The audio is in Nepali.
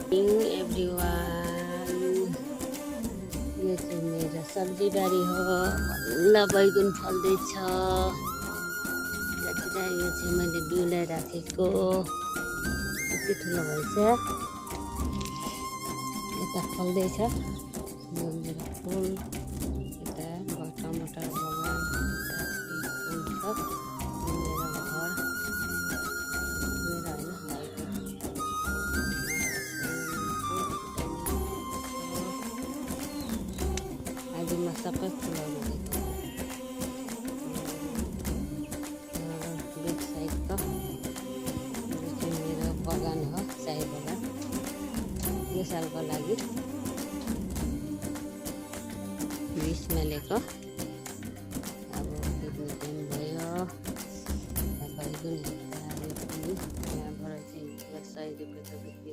एभ्रिवान, यो चाहिँ मेरो सब्जी बारी हो। ल बैगुन फल्दैछ। यो चाहिँ मैले बिउलाई राखेको कति ठुलो भएछ। यता फल्दैछ यो मेरो फुल। यता टमाटर बगान, फुल छ। मेरो घर मेरो आदिमा सबै फुलहरू भएको। ब्याक साइडको यो चाहिँ मेरो बगान हो, चाय बगान। यो सालको लागि 20मा ल्याएको। अब बेच्ने टाइम भयो। बैगुन यहाँबाट चाहिँ 100 रुपियाँको